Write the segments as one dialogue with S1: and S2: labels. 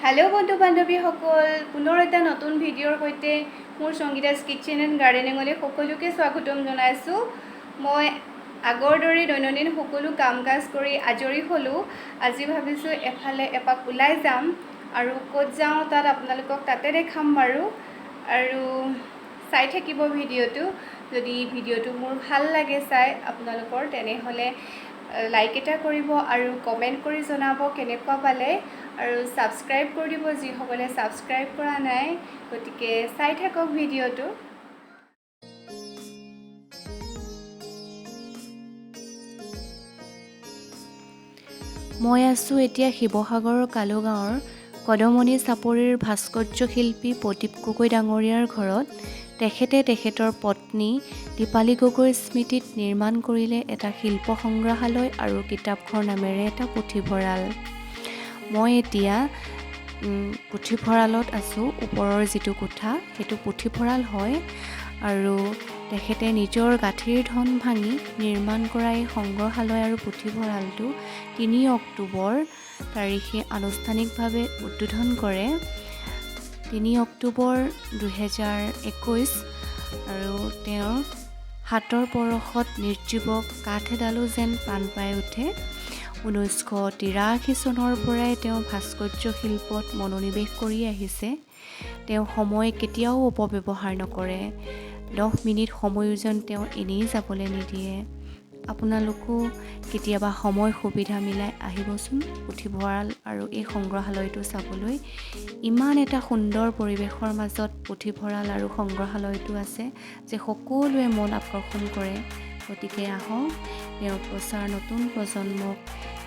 S1: Hello' বন্ধু বান্ধৱীসকল, পুনৰ এটা নতুন ভিডিঅ'ৰ সৈতে মোৰ সংগীতাছ কিটচেন এণ্ড গাৰ্ডেনিঙলৈ সকলোকে স্বাগতম জনাইছোঁ। মই আগৰ দৰেই দৈনন্দিন সকলো কাম কাজ কৰি আজৰি হ'লোঁ। আজি ভাবিছোঁ এফালে এপাক ওলাই যাম আৰু ক'ত যাওঁ তাত আপোনালোকক তাতে দেখাম বাৰু। আৰু চাই থাকিব ভিডিঅ'টো। যদি ভিডিঅ'টো মোৰ ভাল লাগে চাই আপোনালোকৰ, তেনেহ'লে লাইক এটা কৰিব আৰু কমেণ্ট কৰি জনাব কেনেকুৱা পালে, আৰু ছাবস্ক্ৰাইব কৰি দিব যিসকলে ছাবস্ক্ৰাইব কৰা নাই। গতিকে চাই থাকক ভিডিঅ'টো।
S2: মই আছোঁ এতিয়া শিৱসাগৰৰ কালুগাঁৱৰ কদমণি চাপৰিৰ ভাস্কৰ্য শিল্পী প্ৰদীপ গগৈ ডাঙৰীয়াৰ ঘৰত। তেখেতে তেখেতৰ পত্নী দীপালী গগৈৰ স্মৃতিত নিৰ্মাণ কৰিলে এটা শিল্প সংগ্ৰহালয় আৰু কিতাপঘৰ নামেৰে এটা পুথিভঁৰাল। মই এতিয়া পুথিভঁৰালত আছোঁ। ওপৰৰ যিটো কোঠা সেইটো পুথিভঁৰাল হয় আৰু তেখেতে নিজৰ গাঁঠিৰ ধন ভাঙি নিৰ্মাণ কৰা এই সংগ্ৰহালয় আৰু পুথিভঁৰালটো 3 অক্টোবৰ তাৰিখে আনুষ্ঠানিকভাৱে উদ্বোধন কৰে, 3 অক্টোবৰ 2021। আৰু তেওঁৰ হাতৰ পৰশত নিৰ্জীৱ কাঠ এডালো যেন প্ৰাণ পাই উঠে। 1983 চনৰ পৰাই তেওঁ ভাস্কৰ্য শিল্পত মনোনিৱেশ কৰি আহিছে। তেওঁ সময় কেতিয়াও অপব্যৱহাৰ নকৰে, 10 মিনিট সময়ো যেন তেওঁ এনেই যাবলৈ নিদিয়ে। আপোনালোকো কেতিয়াবা সময় সুবিধা মিলাই আহিবচোন পুথিভঁৰাল আৰু এই সংগ্ৰহালয়টো চাবলৈ। ইমান এটা সুন্দৰ পৰিৱেশৰ মাজত পুথিভঁৰাল আৰু সংগ্ৰহালয়টো আছে যে সকলোৱে মন আকৰ্ষণ কৰে। গতিকে আহক, তেওঁৰ প্ৰচাৰ নতুন প্ৰজন্মক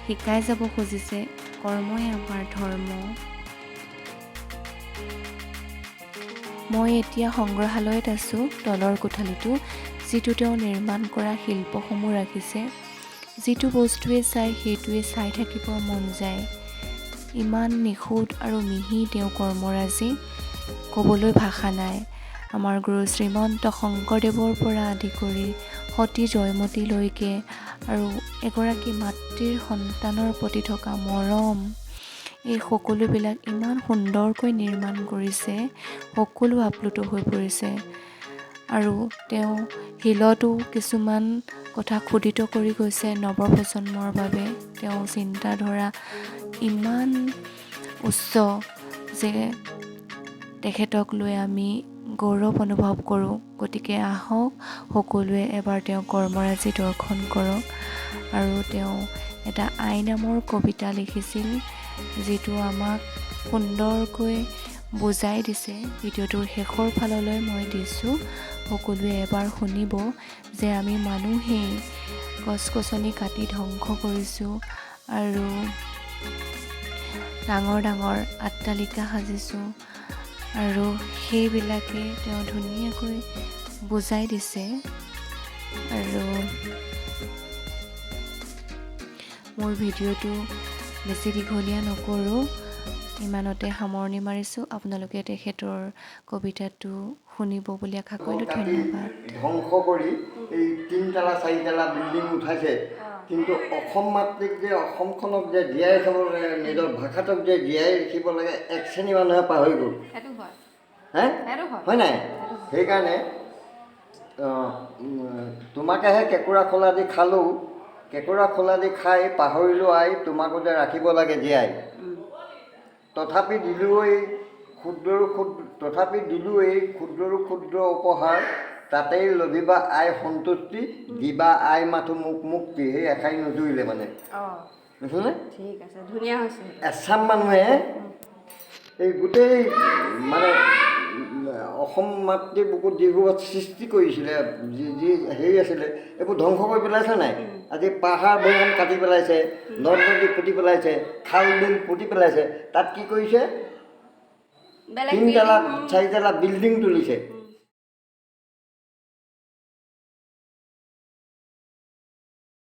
S2: শিকাই যাব খুজিছে, কৰ্মই আমাৰ ধৰ্ম। মই এতিয়া সংগ্ৰহালয়ত আছোঁ, তলৰ কোঠালিটো, যিটো তেওঁ নিৰ্মাণ কৰা শিল্পসমূহ ৰাখিছে। যিটো বস্তুৱে চাই সেইটোৱে চাই থাকিবৰ মন যায়। ইমান নিখুঁত আৰু মিহি তেওঁ কৰ্মৰাজি, ক'বলৈ ভাষা নাই। আমাৰ গুৰু শ্ৰীমন্ত শংকৰদেৱৰ পৰা আদি কৰি সতী জয়মতীলৈকে আৰু এগৰাকী মাতৃৰ সন্তানৰ প্ৰতি থকা মৰম, এই সকলোবিলাক ইমান সুন্দৰকৈ নিৰ্মাণ কৰিছে, সকলো আপ্লুত হৈ পৰিছে। আৰু তেওঁ শিলতো কিছুমান কথা খোদিত কৰি গৈছে নৱপ্ৰজন্মৰ বাবে। তেওঁ চিন্তাধাৰা ইমান উচ্চ যে তেখেতক লৈ আমি গৌৰৱ অনুভৱ কৰোঁ। গতিকে আহক সকলোৱে এবাৰ তেওঁ কৰ্মৰাজি দৰ্শন কৰক। আৰু তেওঁ এটা আই নামৰ কবিতা লিখিছিল, যিটো আমাক সুন্দৰকৈ বুজাই দিছে। ভিডিঅ'টোৰ শেষৰ ফাললৈ মই দিছোঁ, সকলোৱে এবাৰ শুনিব যে আমি মানুহেই গছ গছনি কাটি ধ্বংস কৰিছোঁ আৰু ডাঙৰ ডাঙৰ অট্টালিকা সাজিছোঁ, আৰু সেইবিলাকে তেওঁ ধুনীয়াকৈ বুজাই দিছে। আৰু মোৰ ভিডিঅ'টো বেছি দীঘলীয়া নকৰোঁ, ইমানতে সামৰণি মাৰিছোঁ। আপোনালোকে তেখেতৰ কবিতাটো শুনিব বুলি আশা কৰিলোঁ। ধন্যবাদ।
S3: ধ্বংস কৰি এই তিনতলা চাৰিতলা বিল্ডিং উঠাইছে, কিন্তু অসম মাতৃক যে, অসমখনক যে জীয়াই ৰাখিব লাগে, নিজৰ ভাষাটোক যে জীয়াই ৰাখিব লাগে, এক শ্ৰেণী মানুহে পাহৰি গ'ল। হে, হয় নাই? সেইকাৰণে তোমাকেহে কেঁকুৰা খোলা দি খালোঁ, কেঁকুৰা খোলা দি খাই পাহৰিলোঁ আই, তোমাকো যে ৰাখিব লাগে জীয়াই। তথাপি দিলোঁ এই ক্ষুদ্ৰৰো ক্ষুদ্ৰ, তথাপি দিলোঁ এই ক্ষুদ্ৰৰো ক্ষুদ্ৰ উপহাৰ, তাতেই লভিবা আই সন্তুষ্টি, দিবা আই মাথো মোক মুক্তি। সেই এষাৰি নুজুৰিলে মানে, বুজিছনে?
S1: ঠিক আছে, ধুনীয়া হৈছে।
S3: এচাম মানুহে এই গোটেই মানে অসম মাতৃৰ বুকুত যিবোৰ সৃষ্টি কৰিছিলে, যি যি হেৰি আছিলে, এইবোৰ ধ্বংস কৰি পেলাইছে নাই? আজি পাহাৰ ভৈয়াম কাটি পেলাইছে, নদ নদী পুতি পেলাইছে, খাল বিল পুতি পেলাইছে। তাত কি কৰিছে? তিনতলা চাৰিতলা বিল্ডিং তুলিছে।